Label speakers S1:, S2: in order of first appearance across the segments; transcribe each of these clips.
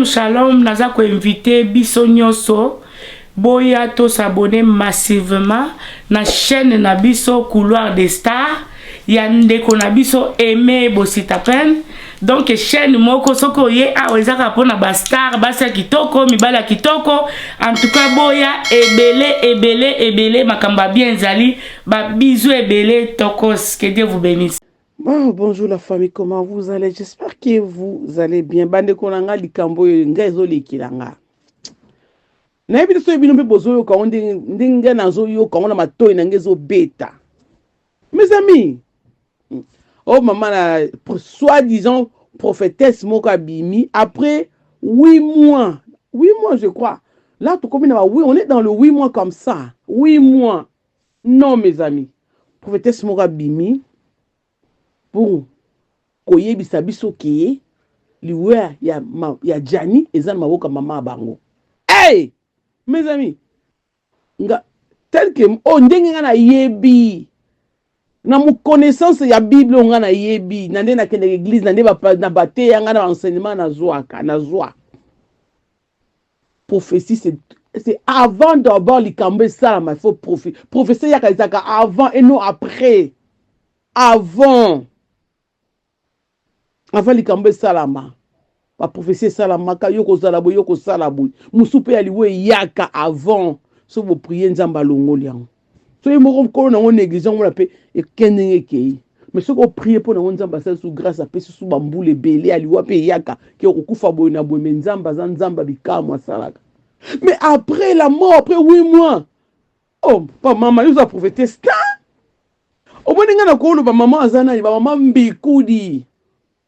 S1: Shalom, naza ko inviter biso nyoso boya to s'abonner massivement na chaîne na biso Couloir des Stars ya ndeko na biso Aimé Bositapen. Donc chaîne moko soki oye awa ezaka mpona ba star, basi ya kitoko, mibali ya kitoko. En tout cas boya ebele ebele ebele, makambo ya bien ezali, ba bisous ebele tokos. Que Dieu vous bénisse.
S2: Bon, bonjour la famille, comment vous allez? J'espère que vous allez bien. Bandeko na nga, likambo oyo nga ezolekela nga. Nayebi te soki bino mpe bozoyoka ngo ndenge ngai nazoyoka ngo na matoi na ngai ezobeta. Mes amis, oh mama na soi-disant prophétesse moko abimi après 8 mois, 8 mois je crois. Là, tokomi na ba oui, on est dans le 8 mois comme ça. 8 mois. Non, mes amis. Prophétesse moko abimi pour koyebisa biso ke liwa ya Jani eza na maboko ya mama ya bango. Hey! Mes amis, nga tel que oh, ndenge nga nayebi na mo connaissance ya Bible oyo nga nayebi, na nde nakendaka église, na nde na bateya nga na baenseignement nazwaka, nazwa prophétie, c'est avant d'abord likambo esalama. Il faut prophétie eyaka, ezalaka avant et non après. Avant likambo esalama, baprophétie esalamaka: yo kozala boye, yo kosala boye. Mosu mpe ya liwa eyaka avant. So boprier, Nzambe alongoli yango. Soki moko nkolo nango néglige yango, mona mpe eke ndenge ekei. Mais soki oprier mpo nango, Nzambe asali su grâce, apesi su bambula ebele ya liwa mpe eyaka ke okokufa boye na boye. Mais Nzambe aza Nzambe, bikamwa asalaka. Mais après la mort, après 8 mois, oh pa mama, yo oza prophétesse ta, omoni ngai na koloba mama aza nani? Bamama mbikudi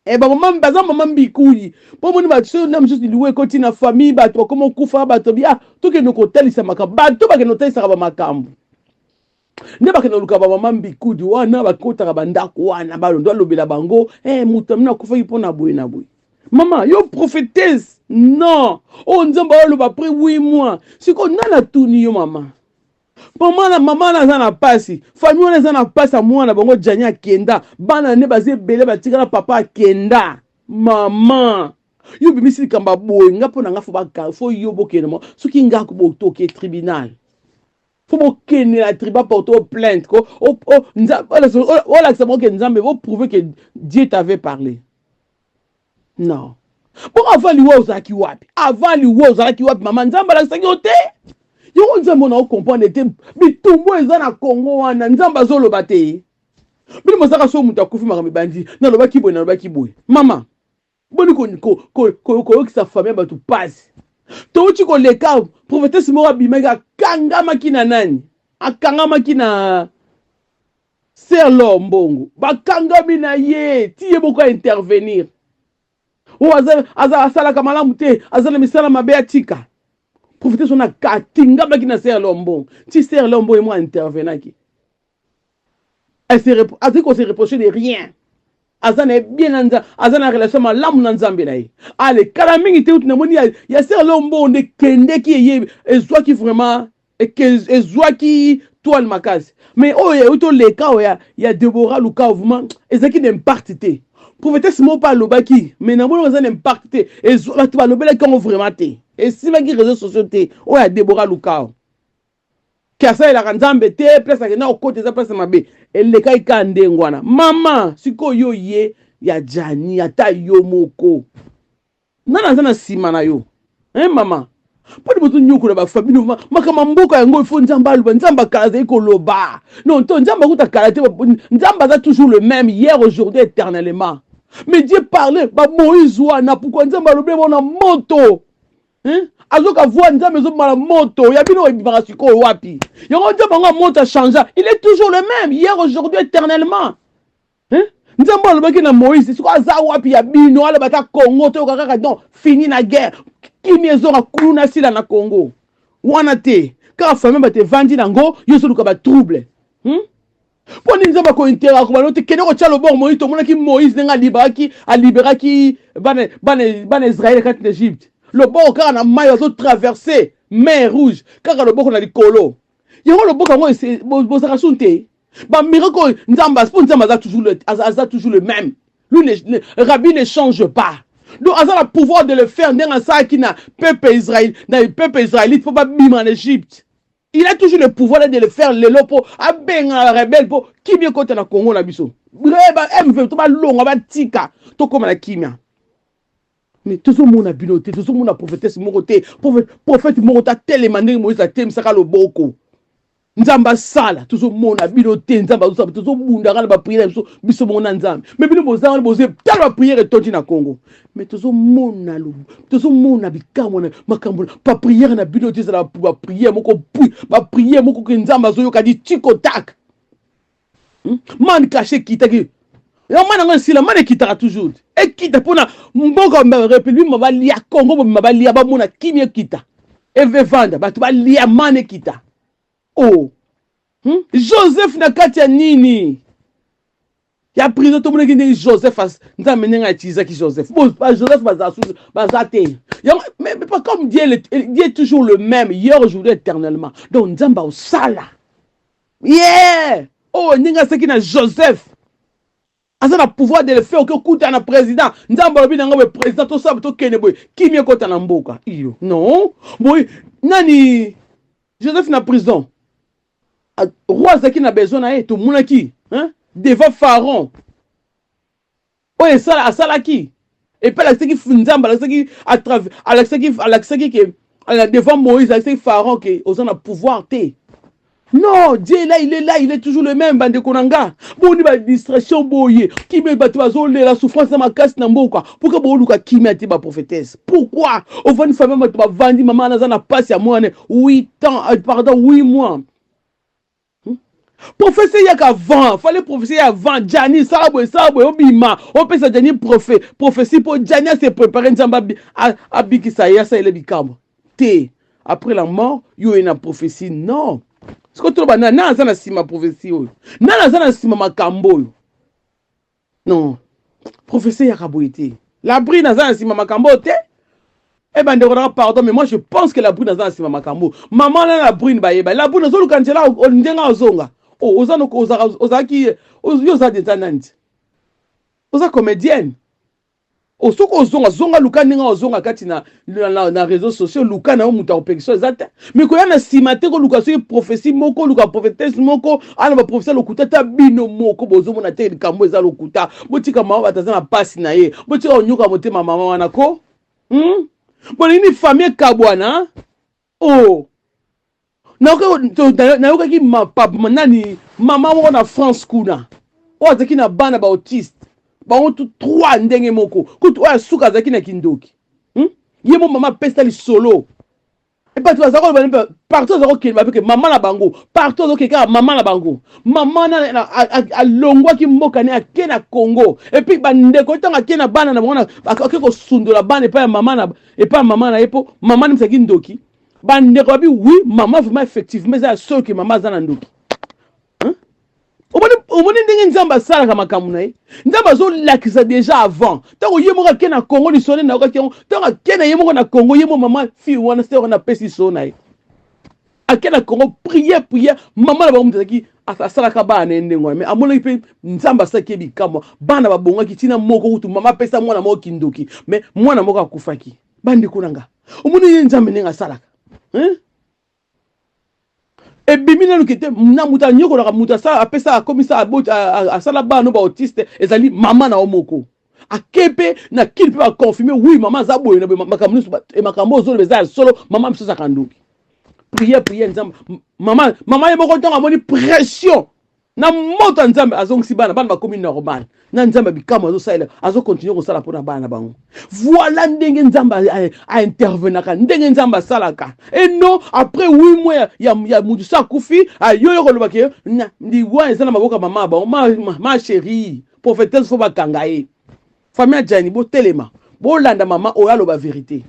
S2: e, bamama baza mama mbikuli, mpo omoni bato na mosusu, liwa ekoti na famille, bato bakoma okufa, bato bi ah, tokende kotalisa makambo. Bato bakende kotalisaka bamakambo nde bakende koluka bamama mbikudi wana, bakotaka bandako wana, balondo alobela bango: eh, moto amino akufaki mpo na boye na boye. Mama, yo prophétesse, non, oyo Nzambe aoloba après 8 mois. Sikoyo nani atuni yo, mama? Mpo mwana mama wana aza na pasi, famille wana eza na pasi ya mwana bango Jani akenda, bana nde baza ebele, batikala, papa akenda. Mama, yo bimisi likambo ya boye. Nga mpo na nga, faut yo bokende mo, soki nga toke tribunal, faut bokende na tribunal, porte plainte ko olakisa bango ke Nzambe, boprouver que Dieu t'avait parlé. Non, bongo avant liwa ozalaki wapi? Avant liwa ozalaki wapi, mama? Nzambe alakisaki yo te. Yango Nzambe ona ocomprendre te bitumbu eza na Kongo wana. Nzambe azoloba te. Bino bozalaka so moto akufi, makambo ebandi: nalobaki boye, nalobaki boye. Mama, boni koyokisa famille ya bato pasi? Touti koleka, prophétesse moko abimaki, akangamaki na nani? Akangamaki na Serlo Mbongo, bakangami na ye ti ye moko aintervenir. Oyo aza asalaka malamu te, aza na misala mabe, atika. Prophétesse wana atingamaki na Serlo Mbongo ti Serlo Mbongo ye moko aintervenaki. Azali kose reprocher de rien, aza na ye bien na Nzambe, aza na relation malamu na Nzambe na ye. Ale kala mingi te uti namoni ya Serlo Mbongo nde kendeki, eye ezwaki vraiment, ezwaki toile makasi. Mais oyo euti oleka, oyo ya Debora Lukao, vraiment ezalaki na impact te. Prophétesse moko mpe alobaki, mais namoni eza na impact te, bato balobelaki yango vraiment te, esimaki réseaux sociaux te. Oyo ya Debora Lukao ke asalelaka Nzambe te, place akenda kokota eza place mabe, elekaki kaka ndenge wana. Mama, sikoyo ye ya Jani, ata yo moko, nani aza na nsima na yo? Eh, mama, mpo liboso nyokola bafamille, makambo ya mboka yango, ifo Nzambe aloba. Nzambe akala azali koloba. Non, to Nzambe akuta kala te. Nzambe aza toujours le même hier, aujourd'hui, éternellement. Mais Dieu parlait bamoïse wana. Pourquoi Nzambe alobi bona moto, hein? Azoka voix Nzambe ezobimala moto ya bino, ebimaka sikoyo wapi? Yango Nzambe yango ya moto achange? Il est toujours le même hier, aujourd'hui, éternellement, hein? Nzambe alobaki na Moïse, sikoyo aza wapi ya bino? Aloba ata Congo toyoka kaka non, fini na guerre, kimi ezonga, kuluna sila na Congo wana te. Kaka famille bato evandi nango, yo ozoluka batrouble, Mpo nini Nzambe akointera kobana te? Kende kotya loboko Moïse. Tomonaki Moïse ndenge aliberaki bana Israele kati na Egypte, loboko kaka na mai, azotraverse mer Rouge, kaka loboko na likolo. Yango loboko yango bozalaka sun te. Bamiracle oyo Nzambe, mpo Nzambe aza toujours le même. Lui, ne, rabbi ne change pas. Donc aza na pouvoir de le faire ndenge asalaki na peuple Israël, na peuple israélite mpo babima na Égypte. Il a toujours le pouvoir de le faire lelo mpo abengana rebelle, mpo kimia ekota na Congo na biso. Ba MV to balongwa, batika, tokóma na kimia. Mais tozomona bino te, tozomona prophétesse moko te, prophète moko te atelema ndenge Moïse atelemisaka loboko, Nzambe asala. Tozomona bino te. Nzambe azosala, tozobundaka na baprière na biso, biso bongo na Nzambe. Mais bino boza wana, boze tala baprière etondi na Congo, mais tozomona bikamwa na makambo. Baprière na bino te, ezala baprière moko pui, baprière moko ke Nzambe azoyoka di tiko tak. Manne cachée ekitaki ya mana yango esila. Mana ekitaka toujours, ekita mpona mboka république ma balia, Congo bobima balia, bamona kimia ekita, evanda, bato balia, mana ekita. Oh. Joseph na kati ya nini, ya prison, tomonaki ndenge Joseph, Nzambe ndenge autilisaki Joseph. Bon, Joseph baza susu baza te yango. Mais pas comme Dieu, Dieu est toujours le même hier, aujourd'hui, éternellement. Donc Nzambe aosala, yeah. Oh, ndenge asalaki na Joseph, aza na pouvoir de le faire. Oke okuta na président, Nzambe alobi na nga boye: président, tosala, tokende boye, kimia ekota na mboka. Iyo non boye nani, Joseph na prison, roi azalaki na besoin na ye. Tomonaki, hein? Devant Pharaon oyo esala asalaki, epe alakisaki Nzambe, alakisaki alakisaki ke devant Moïse, alakisaki Pharaon ke oza na pouvoir te. Non, Dieu est là, il est là, il est toujours le même. Bandeko na nga, boni badistraction boye? Kimia, bato bazolela souffrance na makasi na mboka. Pourquoi booluka kimia te, baprophétesse? Pourquoi ovandi famille, bato bavandi, mama naza na pasi ya mwana 8 ans, pardon, 8 mois? Prophétie eyaka avant, fallait prophétie avant. Jani, sala boye, sala boye, obima, opesa Jani prophétie mpo Jani ase préparé, Nzambe abikisa ye, asalela bikambo te. Après la mort, yo oye na prophétie. Non, sikoyo toloba nani aza na nsima prophétie oyo? Nani aza na nsima makambo oyo? Non, prophétie eyaka boye te. La brune aza na nsima makambo oyo te. E bandeko nanga, pardon, mais moi je pense que la brune aza na nsima makambo. Mama na la brune bayeba, la brune azoluka nzela ndenge azonga. Oza ozalaki, yo oza deja nani ti, oza comédienne. Soki ozonga, zonga, luka ndenge ozonga kati na réseaux sociaux. Luka na yo moto akopekisa eza te, mais koya na nsima te, koluka soki prophétie moko, oluka prophétesse moko ana baprophétie lokuta. Ta bino moko bozomona te likambo eza lokuta. Botika mama, bato aza na mpasi na ye, botika konyoka motema mama wana ko, Bolingi famille ekabwana? Oh, nayokaki nani, mama moko na France kuna, oyo azalaki na bana baautiste, bango tu trois ndenge moko. Kutu oyo asuka azalaki na kindoki, Ye mo mama apesa lisolo e bato baza koloba partout, aza kokende babeke mama na bango partout, azokende kaka mama na bango. Mama na alongwaki mboka ne, ake na Congo. Et puis bandeko, ntango ake na bana na bango, ake kosundola bana epai ya mama na ye, mpo mama nimisaki ndoki. Bandeko babi: oui, mama vraiment, effectivement eza ya soki mama aza na ndoki. Omoni ndenge Nzambe asalaka makambo na ye. Nzambe azolakisa déjà avant. Ntango ye moko ake na Congo, lisolo nayokaki yango, ntango ake na ye moko na Congo, ye mo mama fille wana se wana apesi lisolo na ye, ake na Congo, prière, prière, mama na bango moto azalaki asalaka bana na ye ndenge wana. Mais amonaki mpe Nzambe asalaki ye bikamwa, bana babongaki ntina moko. Kutu mama apesa mwana moko kindoki, mais mwana moko akufaki. Bandeko na nga, omoni ye Nzambe ndenge asalaka, hein? Ebimi nanu ke te na moto anyokolaka moto, apesa, akomisa, asala bana no baautiste, ezali mama na yo moko. Ake mpe na kili mpe baconfirme: oui, mama aza boye na boye, makambo nyonso, makambo ozoloba eza ya solo, mama biso azalaka ndoki. Prière, prière, Nzambe, mama, mama ye moko ntango amoni pression na moto ya Nzambe, azongisi bana, bana bakomi normal. Na Nzambe bikamwa azosalela, azokontinue kosala mpona bana na bango. Voilà ndenge Nzambe aintervenaka, ndenge Nzambe asalaka. Et non après 8 mois ya mutu so akufi, ayoyo kolobaki liwa eza na maboko ya mama ya bango. Ma chérie prophétesse, faut bakanga ye. Famille ya Jani, botelema, bolanda mama oyo aloba vérité.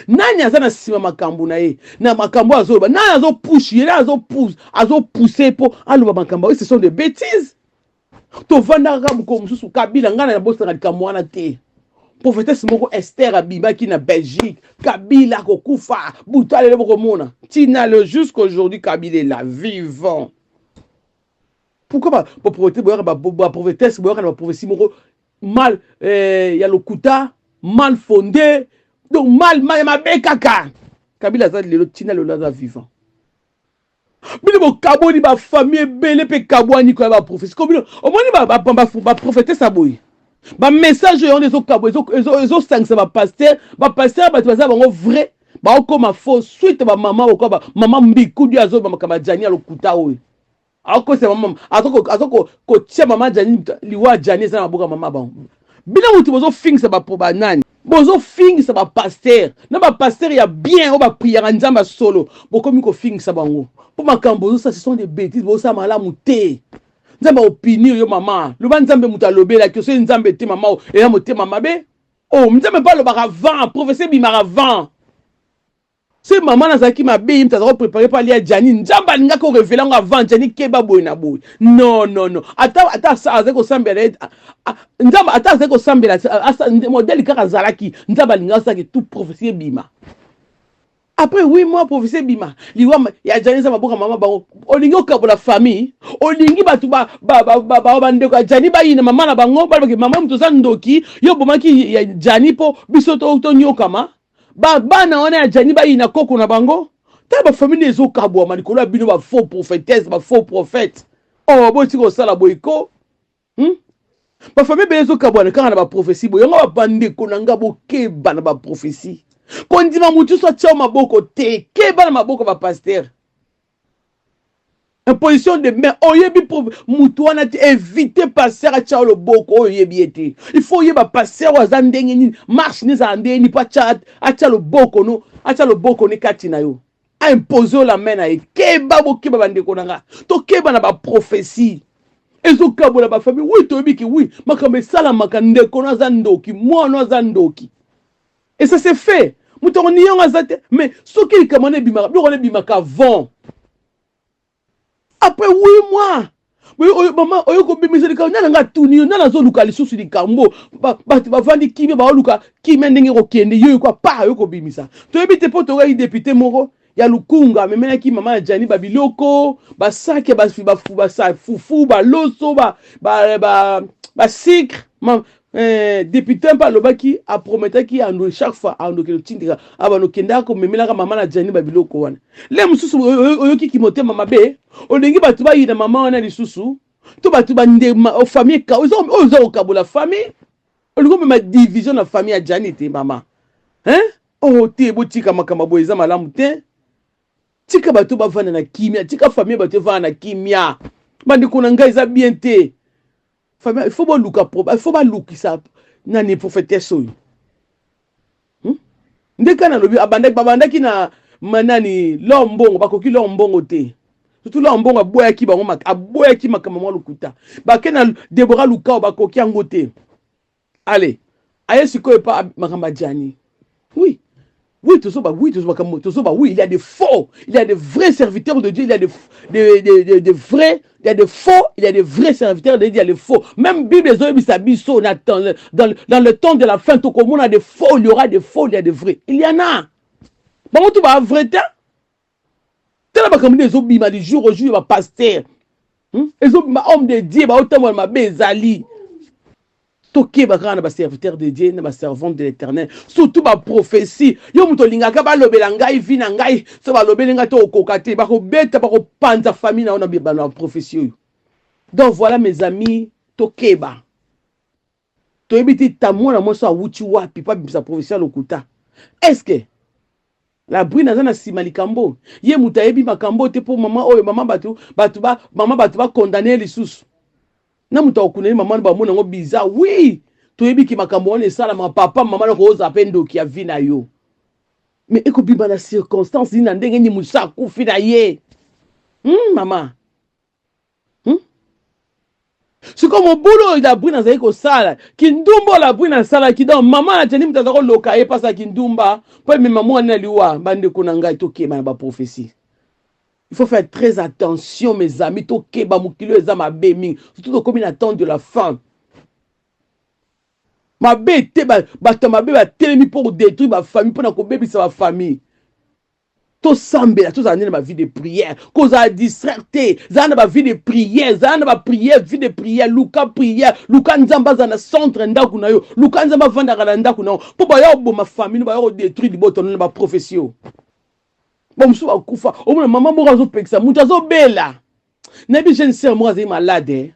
S2: Nani aza na nsima makambo na ye, na makambo azoloba? Nani azopushe ye? Nani azopousse mpo aloba makambo oyo? Ce sont des bêtises. Tovandaka kaka mokolo mosusu, Kabila, ngai na bosanga likambo wana te. Prophétesse moko Ester abimaki na Belgique: Kabila akokufa butu alelo, bokomona ntina le jusqu'aujourd'hui Kabila est là, vivant. Pourquoi baprophète boyaka, baprophétesse boyaka na baprophétie moko mal ya lokuta? Mal fondé, donc mal mal mabe kaka. Kabila aza lelo tina lelo aza vivant. Bino bokaboli ba famille ebele pe kabwani ko ya ba prophétie. Ko bino omoni ba ba ba, ba prophétesse boye. Ba message oyo ezo kabo ezo ezo ezo sangisa ba pasteur, ba pasteur bato baza bango vrai baokoma faux suite ba mama okoba ba mama mbikudi azo ba makambo ya Djani ya lokuta oyo. Akosa mama azo kotia mama Djani liwa Djani eza na maboko ya mama bango. Bino mutu bozofingisa ba ba nani? Bozofingisa ba pasteur na ba pasteur ya bien oyo ba priaka Nzambe ya solo bokomi kofingisa bango po makambo bozosala ce sont des betises bozosala malamu te. Nzambe akopunir yo mama. Loba Nzambe mutu alobelaki yo soki Nzambe te mama eza motema mabe. Oh Nzambe mpe alobaka avant prophetie ebimaka avant. Soki maman azalaki mabe ye mutu aza ko prepare po alia Djani nzambe alingaki ko revele yango avant Djani keba boye na boye non non non ata ata azali kosambela ye nzambe ata azali kosambela modèle kaka azalaki nzambe alingaki asalaki tout prophetie ebima après 8 mois prophetie ebima liwa ya Djani eza maboka mama bango olingi okabola famille olingi bato bandeko ya Djani bayina mama na bango balobaki mama moto oza ndoki yo obomaki ya Djani mpo biso tonyokama Ba bana wana ya Djani bayina koko na bango. Tala ba famille ezo kabwama likolo ya bino ba faux prophetesse, ba faux prophète. Oh botika kosala boye ko. Ba famille ebele ezo kabwana kaka na ba prophetie boye. Yango ba bandeko na nga bokeba na ba prophetie. Kondima mutu so atia maboko te. Keba na maboko ba pasteur. Imposition de main oyebi mutu wana te éviter pasteur atia yo loboko oyo oyebi ye te il faut oyeba pasteur oyo aza ndenge nini marche ne ezala ndenge nini mpo atia atia loboko no atia loboko ne kati na yo aimpose yo la main na ye keba bokeba bandeko na nga tokeba na baprophetie ezokabola bafamille wi toyebi ke wi makambo esalamaka ndeko no aza ndoki mwana aza ndoki. Et ça s'est fait. Moto yango ni yango aza te mais soki likambo wana ebimaka biloko wana ebimaka avant après 8 mois mama oyo kobimisa likambo nani anga atuni yo nani azoluka lisusu likambo bato bavandi kimia baoluka kimia ndenge ekokende yo yoka pa oyo kobimisa toyebi te mpo tokaki depute moko ya lukunga amemelaki mama ya Djani ba biloko ba sac ya ba fufu ba loso ba ba ba, ba sucre ma, eh, député mpe alobaki aprometaki ando chaque fois ando kende tindika abando kendaka komemelaka mama na Djani ba biloko wana le mosusu oyoki kimotema mabe olingi bato bayina mama wana lisusu to bato bandema famille oyo oza kokabola famille olingi omema division na famille ya Djani te mama hein? Oh te botika makambo boye eza malamu te. Tika bato bavanda na kimia, tika famille bato evanda na kimia. Bandeko na ngai eza bien te. Famille il faut boluka il faut balukisa nani prophétesse oyo. Nde kana lobi abandaki babandaki na manani lor mbongo bakoki lor mbongo te. Surtout lor mbongo aboyaki bango aboyaki makambo mwa lokuta. Bake na Deborah Lukao bakoki yango te. Allez, aye sikoyo pa makambo ya Djani. Oui. Oui, tozoba, oui, tozoba, tozoba, oui, il y a des faux, il y a des vrais serviteurs de Dieu, il y a des vrais, il y a des faux, il y a des vrais serviteurs de Dieu, il y a des faux. Même Bible, ezoyebisa biso, dans, dans, dans le temps de la fin, tokomona des faux, il y aura des faux, il y a des vrais. Il y en a. Bango tout ba vrai te. Tala makambo nde ezobima du jour au jour ya ba pasteur. Ezobima homme de Dieu baotambola mabe ezali. Tokeba kaka na ba serviteur de Dieu na ba servante de l'Éternel, surtout ba prophétie. Yo moto olingaka balobela ngai vie na ngai, so balobeli ngai to okoka te, bakobeta bakopanza famille na yo na ba prophétie oyo. Donc voilà mes amis, tokeba. Toyebi te ta mwana mwasi awuti wapi po abimisa prophetie ya lokuta. Est-ce que la brune aza na sima likambo ye moto ayebi makambo te po mama oyo mama bato bato ba mama bato ba condamner ye lisusu na moto akokundani mama wana bamona yango bizarre. Oui, toyebi ke makambo wana esalama papa mama na kozala pe ndoki ya vie na yo mais ekobima na circonstance nini na ndenge nini mosusu akufi na ye mama. Sikoyo mobulu oyo la brune azali kosala kindumba oyo la brune asalaki donc mama na Jenny moto aza koloka ye mpasi ya kindumba mpo emema mwana na liwa. Bandeko na ngai tokeba na baprophetie, il faut faire très attention mes amis, tokeba mokili oyo eza mabe mingi, surtout tokomi na temps de la fin. Mabe te, bato ya mabe batelemi mpo kodétruire bafamille, mpo na kobebisa bafamille. Tosambela, tozala nde na bavie de prière, kozala distraire te. Zala na bavie de prière, zala na baprière, vie de prière. Luka prière, luka Nzambe azala na centre ndako na yo, luka Nzambe avandaka na ndako na yo, mpo baya koboma famille, baya kodétruire liboto na baprophétie oyo. Bamosusu bakufa. Omona mama moko azopekisa moto azobela. Nayebi jeune sœur moko azali malade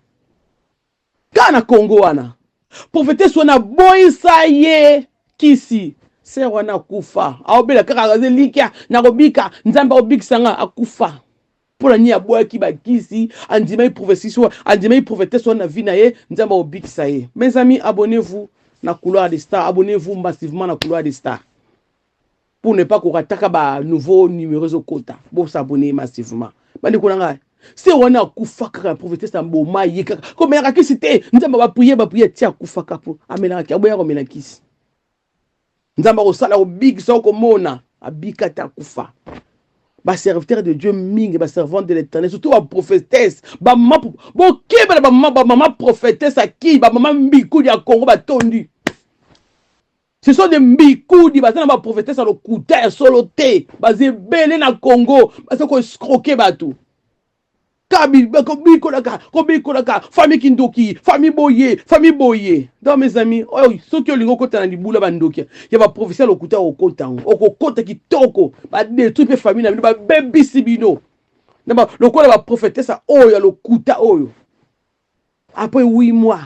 S2: kaka na Congo wana. Prophétesse wana aboyisa ye kisi. Sœur wana akufa, aobela kaka, azelikia nakobika, Nzambe akobikisa nga. Akufa. Mpo na nini? Aboyaki bakisi, andimaki prophétie, andimaki prophétesse wana na vie na ye, Nzambe akobikisa ye. Mes amis, abonnez-vous na Couloir des Stars, abonnez-vous massivement na Couloir des Stars pour ne pas korataka ba nouveau numéro ezokota. Bosabonner massivement, bandeko na ngai. Se wana akufa kaka, prophétesse aboma ye kaka, komelaka kisi te, Nzambe baprier, baprier ti akufaka, mpo amelaka, aboya komela kisi. Nzambe akosala, kobikisa, okomona abika te, akufa. Baserviteur de Dieu mingi, baservante de l'Éternel, surtout baprophétesse, bamama, bokebela bamama prophétesse aki, bamama mbikudi ya Congo batondi. Ce sont des mbikudi, baza na baprophétesse ya lokuta, ya solo te. Baza ebele na Congo, baza koescroquer bato. Kobikolaka, kobikolaka famille kindoki, famille boye, famille boye. Donc mes amis, oyo soki olingi okota na libula bandoki ya baprophétie ya lokuta, okokota yango, okokota kitoko. Badétruire mpe famille na bino, babebisi bino lokola baprophétesse oyo ya lokuta oyo. Après 8 mois,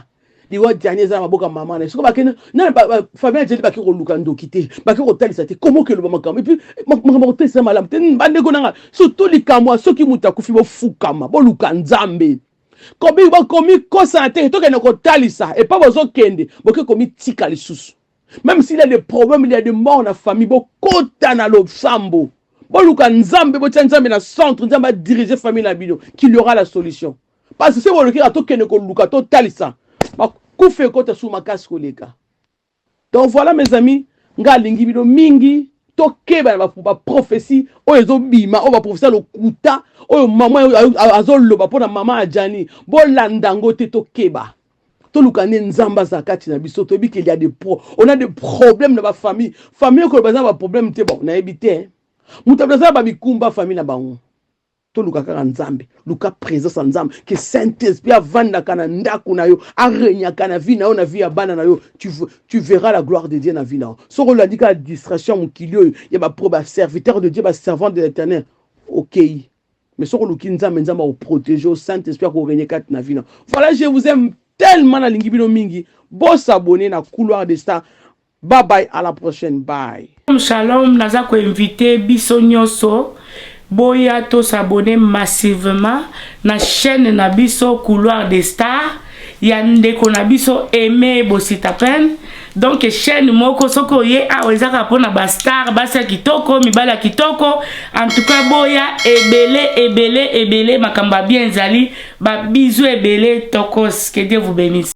S2: liwa Jani eza na maboko ya mama na ye. Soki bakende nani, famille ya Jani bake koluka ndoki te, bake kotalisa te. Komo okeloba makambo et puis makambo kotalisa malamu te. Bandeko nanga, surtout likambo soki moto akufi, bofukama, boluka Nzambe. Komi kosana te, tokende kotalisa epa bozokende, boke komitika lisusu. Même s'il y a des problèmes, il y a des morts na famille, bokota na losambo, boluka Nzambe, botia Nzambe na centre, Nzambe adirige famille na bino, qu'il y aura la solution. Parce que se boluki tokende koluka, totalisa, bakufa ekota su makasi koleka. Donc voilà, mes amis, nga alingi bino mingi. Tokeba na baprophétie oyo ezobima, oyo baprophétie ya lokuta oyo mama azoloba mpo na mama ya Jani, bolanda yango te. Tokeba, toluka nde Nzambe azala kati na biso. Toyebi qu'il y a des pro on a des problèmes na bafamille. Famille okoloba eza na baproblème te, bon, nayebi te. Moto aza na babikumba famille na bango. Toluka kaka Nzambe, luka présence ya Nzambe, ke Saint Esprit avandaka na ndako na yo, aregnaka na vie na yo, na vie ya bana na yo. Tu verras la gloire de Dieu na vie na yo. Soki olandi kaka distraction mokili oyo ya bapro, baserviteur de Dieu, baservante de l'Éternel, okei. Mais soki oluki Nzambe, Nzambe akoprotege yo, Saint Esprit akorégner kati na vie na. Voilà, je vous aime tellement, nalingi bino mingi. Bosabonner na Couloir de Star. Bye bye, à la prochaine, bye.
S1: Shalom, naza koinviter biso nyonso, boya tosabonner massivement na chaîne na biso Couloir des Stars ya ndeko na biso Aimé Bosita Pen. Donc chaîne moko, soki oye awa, ezaka mpona bastar, basi ya kitoko, mibali ya kitoko. En tout cas, boya ebele, ebele, ebele. Makambo ya bien ezali. Babisous ebele, tokos. Que Dieu vous bénisse.